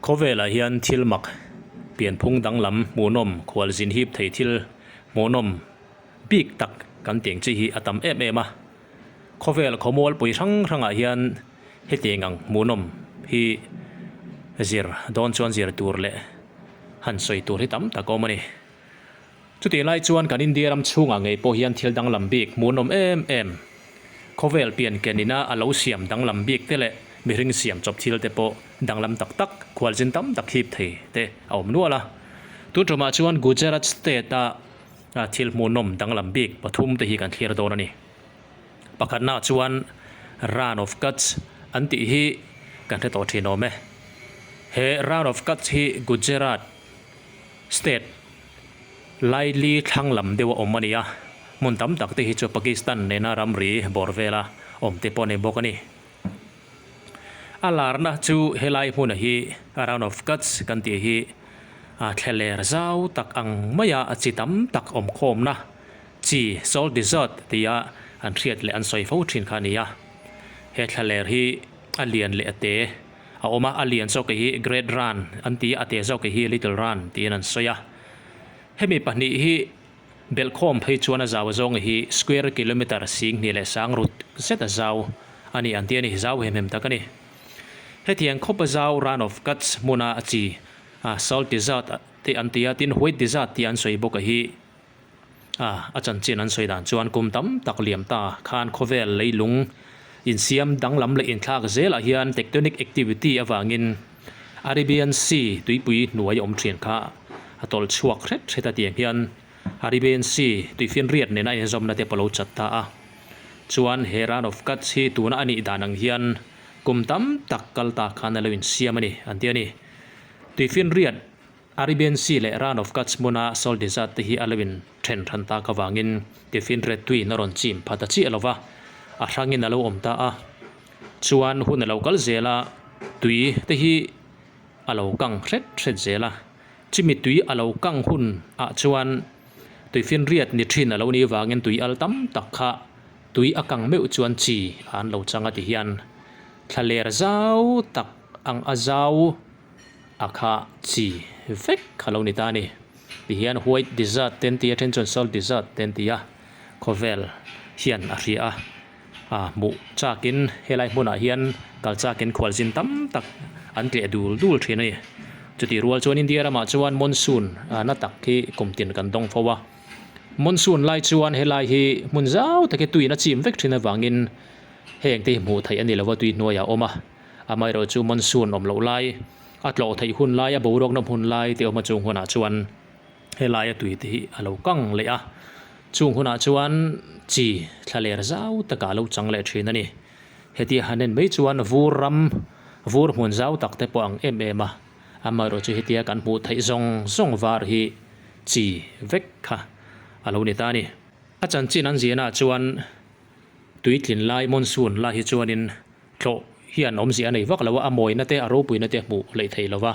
Khawvelah hian thil mak, pianphung danglam, hmuhnawm, khualzin hip thei thil hmuhnawm bik tak kan tih ang chi hi a tam em em a. Khawvel khawmualpui hrang hrangah hian hetiang ang hmuhnawm hi zir dawn chuan zir tur leh han sawi tur hi tam tak a awm a ni. Chutih lai chuan kan India ram chhungah ngei pawh hian thil danglam bik hmuhnawm em em, khawvel pian ken ina a lo siam danglam bik te leh mihring siam chawp thil te pawh danglam tak tak, khualzin tam tak hip thei te a awm nual a. Tun tumah chuan Gujarat state a thil hmuhnawm danglam bik pathum te hi kan thlir dawn a ni. Pakhatnaah chuan Run of Kutch an tih hi kan hre tawh thin awm e. He Run of Kutch hi Gujarat State laili thlang lam deuh a awm a ni a, hmun tam tak te hi chu Pakistan nena ramri bawr vela awm te pawh a ni bawk a ni. A larna chu helai hmuna hi Round of Kutch kan tih hi thlaler zau tak ang maia chi tam tak awm khawmna chi Salt Desert tia an hriat leh an sawi fo thin kha a ni a. He thlaler hi a lian leh a te. A awm a, a lian zawk hi Great Run an ti a, a te zawk hi Little Run tiin an sawi a. Hemi pahnih hi belhkhawm phei chuan a zau zawng hi square kilometre 10,000 leh sang rut zet a zau a ni an ti a ni, zau hem hem tak a ni. Hetiang khawpa zau Run of Kutch hmuna a chi Salt Desert te an ti a, tin White Desert tia an sawi bawk a hi A, a chanchin an sawi dan chuan kum tam tak liam ta khan khawvel leilung insiam danglam leh inthlak zelah hian tectonic activity avangin Arabian Sea tuipui hnuai awm thin kha a tawlh chhuak hret hret a tiang hian Arabian Sea tuifinriat nena inzawmna te pawh lo chat ta a. Chuan he Run of Kutch hi tuna a nih dan ang hian kum tam tak kal ta khan a lo insiam a ni an ti a ni. Tuifinriat Arabian Sea leh Run of Kutch hmuna Salt Desert te hi a lo in then hran tak avangin Tifinriat tuiin a rawn chim pha ta chiah lo va, a hrangin a lo awm ta a. Chuan hun a lo kal zel a, tui te hi a lo kang hret hret zel a. Chimi tui a lo kang hun ah chuan tuifinriat ni thin a lo nih vangin tui al tam tak kha tui a kang meuh chuan chi an lo chang a ti hian thlaler zau tak ang a zau A kha chi vek kha lo ni ta a ni. Tihian white desert te an ti a, then chuan salt desert te an ti a, khawvel hian a hria a, a hmuh chakin helai hmunah hian kal chakin khualzin tam tak an tleh dul dul thin a ni. Chutih rual chuan India ramah chuan monsoon na tak hi kum tin kan dawng fo a, monsoon lai chuan helai hi hmun zau tak hi tuiin a chim vek thin avangin heng te hi hmuh theih a ni lo va, tui hnuaiah a awm a. Amaherawh chu monsoon awm loh lai, a tlawh theih hun lai, a boruak nawm hun lai te awm a chung hunah chuan helaia tui te hi a lo kang leh a, chung hunah chuan chi thlaler zau takah a lo chang leh thin a ni. Hetia han en mai chuan vur ram, vur hmun zau tak te pawh ang em em a, amaherawh chu hetia kan hmuh theih zawng zawng var hi chi vek kha a lo ni ta a ni. A chanchin an ziahnaah chuan tuitlin lai, monsoon lai hi chuanin Tlawh hian awmzia a nei vak lo a, a mawina te, a ropuina te hmuh hleih theih lo va.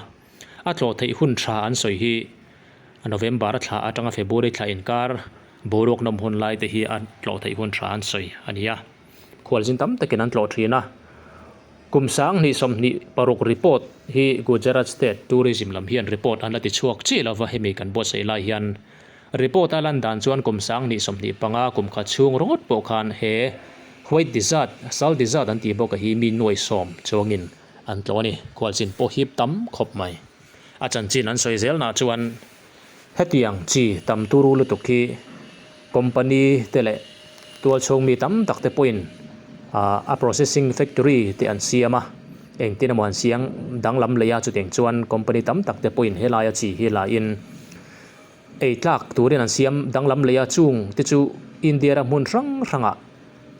A tlawh theih hun tha an sawi hi November a thla atanga February thla inkar boruak nawm hun lai te hi a tlawh theih hun tha an sawi a ni a. Khualzin tam takin an tlawh thin a. Kum 2026 report hi Gujarat State Tourism lam hian report an la ti chhuak chiah lo va, hemi kan buatsaih lai hian Report a lan dan chuan kum 2025 kum khat chhung ringawt pawh khan he White Desert, Salt Desert an tih bawk a hi mi nuai sawm chuangin an tlawh a ni. Khualchin pawh hip tam khawp mai. A chanchin an sawi zelnaah chuan hetiang chi tam turu lutuk hi company te leh tualchhung mi tam tak te pawhin a processing factory te an siam a, engtin emaw an siam danglam leh a, chutiang chuan company tam tak te pawhin helaia chi hi la in Ei tlak turin an siam danglam leh a, chung te chu India ram hmun hrang hrangah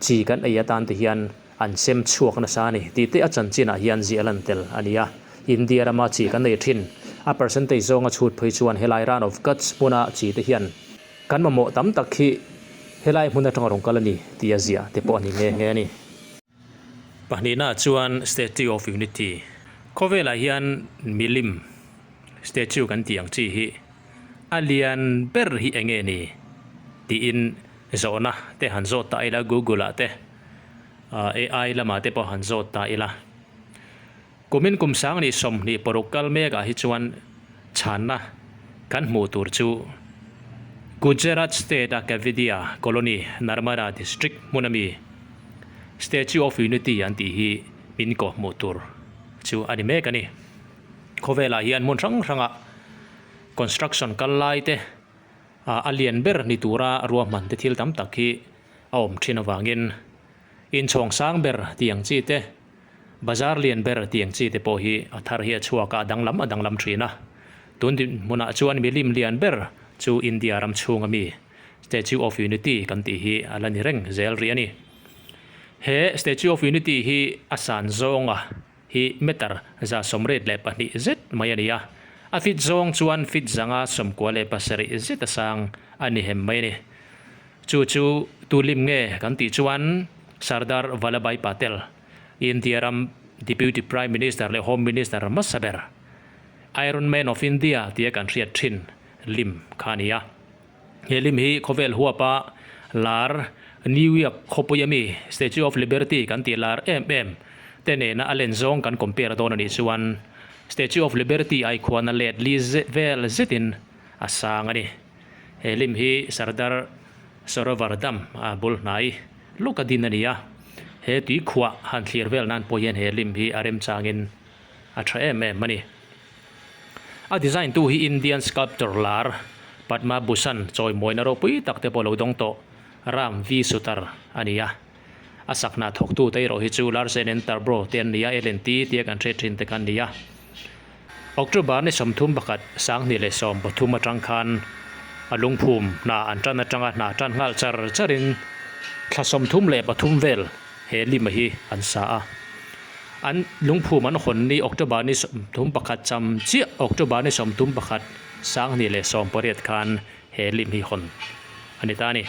chi kan ei atan te hian an sem chhuak nasa a ni tih te a chanchinah hian ziah lan tel a ni a. India rama chi kan ei thin a percentage zawnga chhut phei chuan helai Run of Kutch hmuna chi te hian kan mamawh tam tak hi helai hmun atanga rawn kal a ni tih a ziah te pawh a ni nghe nghe a ni. Pahnihnaah chuan Statue of Unity khawvelah hian milim Statue kan tih ang chi hi a lian ber hi eng nge ni tiin zawhna te han zawt ta ila Google ah te AI lamah te pawh han zawt ta ila. Kumin kum sang ni 26 kal mekah hi chuan chhanna kan hmuh tur chu Gujarat state a Kevadia colony Narmada district hmun ami Statue of Unity an tih hi min kawh hmuh tur chu a ni mek a ni. Khawvelah hian hmun hrang hrangah construction kal lai te a lian ber ni tura ruahman te thil tam tak hi a awm thin avangin inchhawng sang ber tih ang chi te Bazar lian ber tih ang chi te pawh hi a thar hi a chhuak a, a danglam a danglam thin a. Tun dinhmunah chuan milim lian ber chu India ram chhunga mi Statue of Unity kan tih hi a la ni reng zel rih a ni. He Statue of Unity hi a san zawnga hi meter 182 zet mai a ni a, a fit zawng chuan fit 197 zet a sang a ni hem mai a ni. Chu chu tu lim nge kan tih chuan Sardar Vallabhbhai Patel, India ram Deputy Prime Minister leh Home Minister hmasa ber, Iron Man of India tia kan hriat thin lim kha a ni a. He lim hi khawvel huapa lar New York khawpui ami Statue of Liberty kan tih lar em em te nena a len zawng kan compare dawn a nih chuan Statue of Liberty ai khuan a let li vel zetin a sang a ni. He lim hi Sardar Sarovar Dam a bul hnai lawk a din a ni a, he tui khuah han thlir vel nan pawh hian he lim hi a remchangin a tha em em a ni. A design tu hi Indian sculptor lar Padma Bhushan chawimawina ropui tak te pawh lo dawng tawh Ram V Sutar a ni a. A sak hna thawktu te erawh hi chu Larsen and Turbro te an ni a, L&T tia kan hriat thin te kha an ni a. October ni 31 2013 atang khan a lungphum hna an tan atanga hna tan nghal char charin thla 33 vel he lima hi an sa a. An lungphum an hawn ni October ni 31 cham chiah October ni 31 2018 khan he lim hi hawn a ni ta a ni.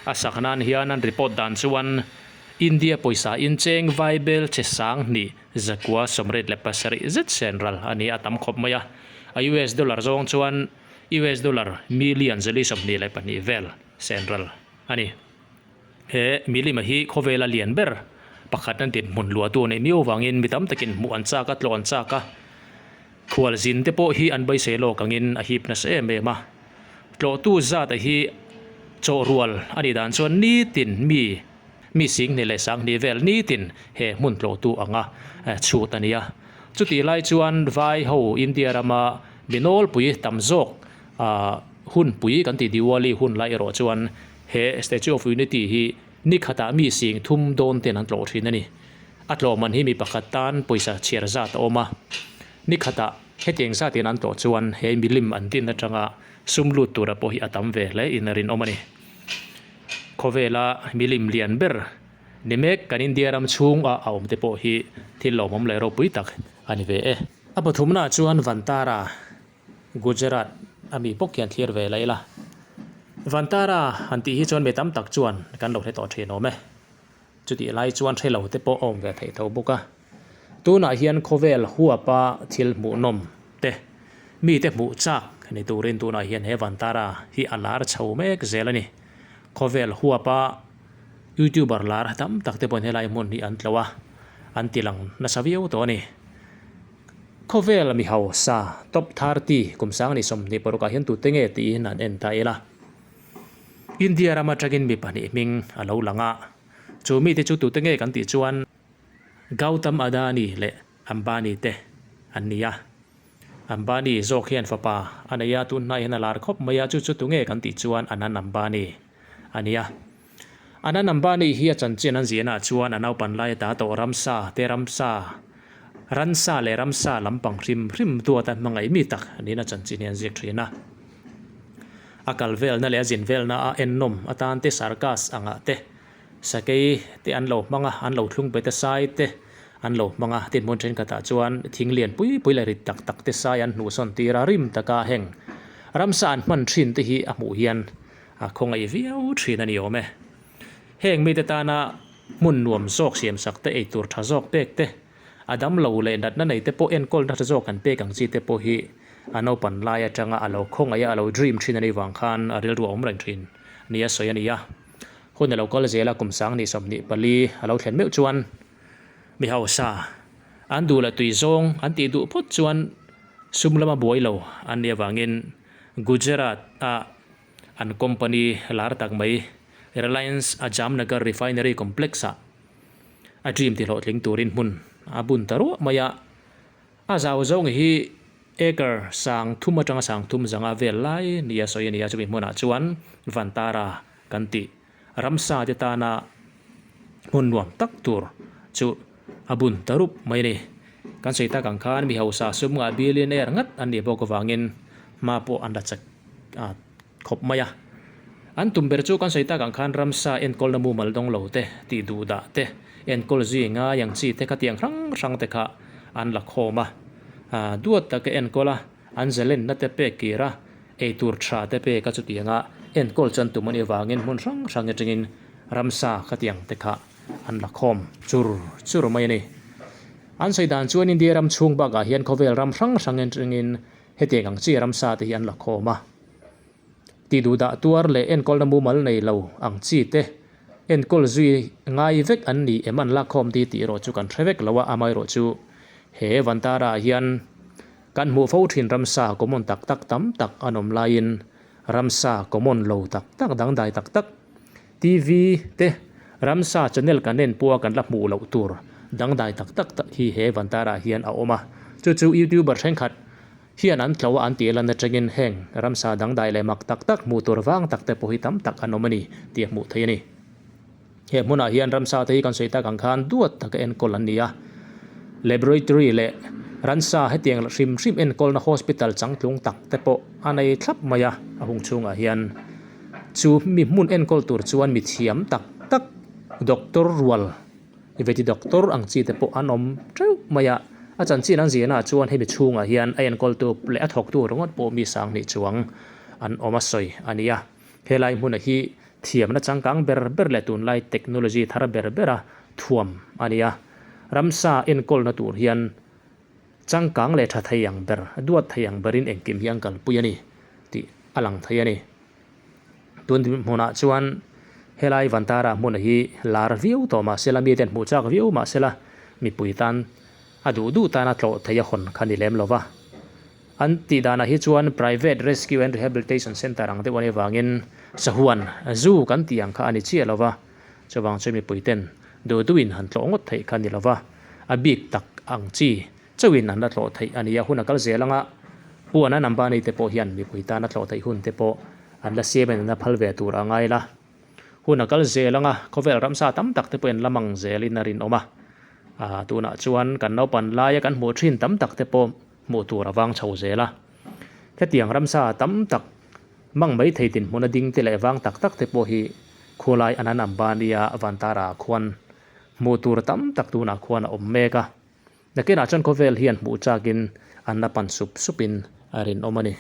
A sak nan hian an report dan chuan India pawisa incheng vaibel che 2000 987 zet sen ral a ni a tam khawp mai a, a US dollar zawng chuan US dollar million 422 vel sen ral a ni. He milima hi khawvela lian ber pakhat an dinhmun luahtu a nih miau vangin mi tam takin hmuh an chak a, tlawh an chak a, khualzin te pawh hi an beisei lawk angin a hip nasa em em a. Tlawhtu zat a hi chawhrual a nih dan chuan nitin mi Mi 20 leh 2000 vel nitin he hmun tlawhtu anga chhut a ni a. Chutih lai chuan vai ho India rama mi nawlpui tam zawk hunpui kan tih Diwali hun lai erawh chuan he Statue of Unity hi ni khatah mi 30,000 dawn ten an tlawh thin a ni. A tlawhman hi mi pakhat tan pawisa chhiar zat a awm a. Ni khatah hetiang zatin an tlawh chuan he milim an din atanga sum lut tura pawh hi a tam ve hle in a rinawm a ni. Khawvela milim lian ber ni mek kan India ram chhunga a awm te pawh hi thil lawmawm leh ropui tak a ni ve e. A pathumnaah chuan Vantara, Gujarat a mi bawk hian thlir ve la ila. Vantara han tih hi chuan mi tam tak chuan kan lo hre tawh thin awm e. Chutih lai chuan hre lo te pawh a awm ve theih tho bawk a. Tunah hian khawvel huapa thil hmuhnawm te, mite hmuh chak ni turin tunah hian he Vantara hi a lar chho mek zel a ni. Khawvel huapa YouTuber lar tam tak te pawhin helai hmun hi an tlo a, an ti lang nasa viau tawh a ni. Khawvel mi hausa top 30 kum 2026 ah hian tute nge tiin an en ta ila. India ram atangin mi pahnih hming a lo lang a, chu mite chu tute nge kan tih chuan Gautam Adani leh Ambani te an ni a. Ambani zawk hian fapa a nei a, tun hnai hian a lar khawp mai a, chu chu tunge kan tih chuan Anand Ambani a ni a. Anand Ambani hi a chanchin an ziahnaah chuan a naupan lai ata tawh ramsa te ramsa, ransa leh ramsa lampang hrim hrim duata hmangaih mi tak niin a chanchin hi an ziak thin a. A kal velna leh a zin velna a ennawm atan te circus angah te Sakei te an lo hmang a, an lo thlung bet a, sai te an lo hmang a, tin hmun thenkhatah chuan thing lian pui pui leh rit tak tak te sai an hnuhsawn tir a, rim taka heng ramsa an hman thin te hi a hmuh hian a khawngaih viau thin a ni awm e. Heng mite tana hmun nuam zawk siamsak te, eitur tha zawk pek te, a damlo leh natna nei te pawh enkawlna tha zawk an pek ang chi te pawh hi a naupan lai atanga a lo khawngaih a, a lo dream thin a nih vang khan a rilru a awm reng thin nia sawi a ni a. Hun a lo kal zel a, kum 2024 a lo thlen meuh chuan mi hausa An duh leh tui zawng an tih duh phawt chuan sum lama buai lo an nih avangin Gujarat a an company lar tak mai Reliance a Jamnagar Refinery Complex ah a dream ti hlawhtling turin hmun a bun ta ruah mai a. A zau zawng hi acre 3000 atanga 3000 zanga vel lai nia sawi a ni a, chumi hmunah chuan Vantara kan tih ramsa te tana hmun nuam tak tur chu a bun ta rup mai a ni. Kan sawi tak ang khan mi hausa sum ngah billionaire ngat an nih bawk avangin hma pawh an la chak a. Khawp mai a. An tum ber chu kan sawi tak ang khan ramsa enkawlna mumal dawng lo te, tih duh dah te, enkawl zui ngai ang chi te khatiang hrang hrang te kha an la khawm a. Duat taka enkawl a, an zalenna te pek kir a, eitur tha te pek a chutianga enkawl chuan tum a nih avangin hmun hrang hrang atangin ramsa khatiang te kha an la khawm chur chur mai a ni. An sawi dan chuan India ram chhung bakah hian khawvel ram hrang hrang atangin hetiang ang chi ramsa te hi an la khawm a. Tih duh dah tuar leh enkawlna mumal nei lo ang chi te enkawl zui ngai vek an ni em an lakkhawm ti tih erawh chu kan hre vek lo a, amaherawh chu he Vantara ah hian kan hmuh fo thin ramsa common tak tak tam tak an awm laiin ramsa common lo tak tak dangdai tak tak TV te ramsa channel kan en pawha kan la hmuh loh tur dangdai tak tak hi he Vantara ah hian a awm a, chu chu youtuber thenkhat Hian an tlo a an tih lan atangin heng ramsa dangdai leh mak tak tak hmuh tur vang tak te pawh hi tam tak an awm a ni tih a hmuh theih a ni. He hmunah hian ramsa te hi kan sawi tak ang khan duat taka enkawl an ni a. Laboratory leh ransa hetiang hrim hrim enkawlna hospital changtlung tak te pawh a nei thlap mai a, a hung chhungah hian chu mi hmun enkawl tur chuan mi thiam tak tak doctor rual Veti doctor ang chi te pawh an awm teuh mai a, a chanchin an zirna ah chuan hemi chhungah hian a enkawltu leh a thawktu ringawt pawh mi 2000 chuang an awm a sawi a ni a. Helai hmuna hi thiamna changkang ber ber leh tunlai technology thar ber bera thuam a ni a, ramsa enkawlna tur hian changkang leh tha thei ang ber, duat thei ang berin engkim hi an kalpui a ni tih a lang thei a ni. Tun hmunah chuan helai Vantara hmun hi lar viau tawh mah sela miten hmuh chak viau mah sela mipui tan a duh duh tana tlawh theih a hawn kha ni lem lo va. An tih danah hi chuan Private Rescue and Rehabilitation Centre ang deuh a nih avangin sahuan zu kan tih ang kha a ni chiah lo va, chuvang chu mipui ten duh duhin han tlawh ngawt theih kha ni lo va, a bik tak ang chi Chauhin an la tlawh theih a ni a, hun a kal zel anga Pu Anand Ambani te pawh hian mipui tana tlawh theih hun te pawh an la siam in an la phal ve tur a ngai la. Hun a kal zel anga khawvel ramsa tam tak te pawh in la mang zel in a rinawm a, ah tunah chuan kan naupan laia kan hmuh thin tam tak te pawh hmuh tur a vang chho zel a. Hetiang ramsa tam tak mang mai thei dinhmun a ding te leh vang tak tak te pawh hi khulai Anand Ambani a Vantara ah khuan hmuh tur tam tak tunah khuan a awm mek a. Nakinah chuan khawvel hian hmuh chakin an la pan sup supin a rinawm a ni.